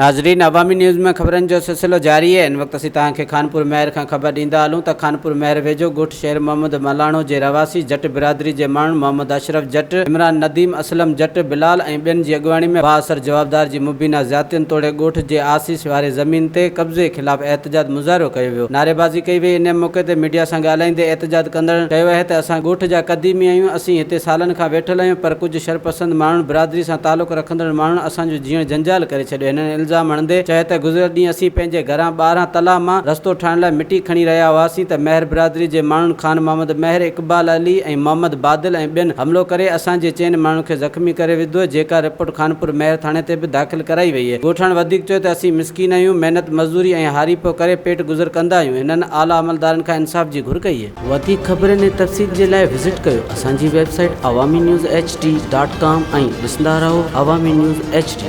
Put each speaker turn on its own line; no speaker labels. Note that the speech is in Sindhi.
ناظرين عوامي نيوز ۾ خبرن جو سلسلو جاري آهي هن وقت اسين توهان کي خانپور مهر کان خبر ڏيندا هلون ته خانپور مهر ويجهو ڳوٺ شير محمد ملاڻو جي رهواسي جٽ برادري جي ماڻهن محمد اشرف جٽ، عمران نديم، اسلم جٽ، بلال ۽ ٻين جي اڳواڻي ۾ بااثر جوابدار جي مبينا زيادتين توڙي ڳوٺ جي آسيس واري زمين تي قبضي خلاف احتجاج مظاهرو ڪيو ويو نعريبازي ڪئي وئي ان موقعي تي ميڊيا سان ڳالهائيندي احتجاج ڪندڙن چيو آهي ته اسان ڳوٺ جا قديمي آهيون اسين هتي سالن کان ويٺل آهيون پر ڪجهه شرپسند ماڻهن برادري سان تعلق رکندڙ ماڻهن اسان جو جيئڻ جنجال ڪري ڇڏيو. هنن الزام هڻندي چيو ته گذريل ڏينهن اسين پنهنجي گهران ٻاهران تلاء مان رستو ٺاهڻ لاء مٽي کڻي رهيا هئاسين ته مهر برادري جي ماڻهن خان محمد مهر، اقبال علي ۽ محمد بادل ۽ ٻين حملو ڪري اسان جي چئن ماڻهن کي زخمي ڪري وڌو جيڪا رپورٽ خانپور مهر ٿاڻي تي به داخل ڪرائي وئي. ڳوٺاڻن وڌيڪ چيو ته اسين مسڪين آهيون، محنت مزدوري ۽ هاريپو ڪري پيٽ گذر ڪندا آهيون. هنن اعليٰ عملدارن کان انصاف جي گهر ڪئي. وڌيڪ خبرن ۽ تفصيل جي لاء وزٽ ڪيو اسان جي website Awami news H D dot com ۽ ڏسندا رهو عوامي نيوز ايڇ ڊي.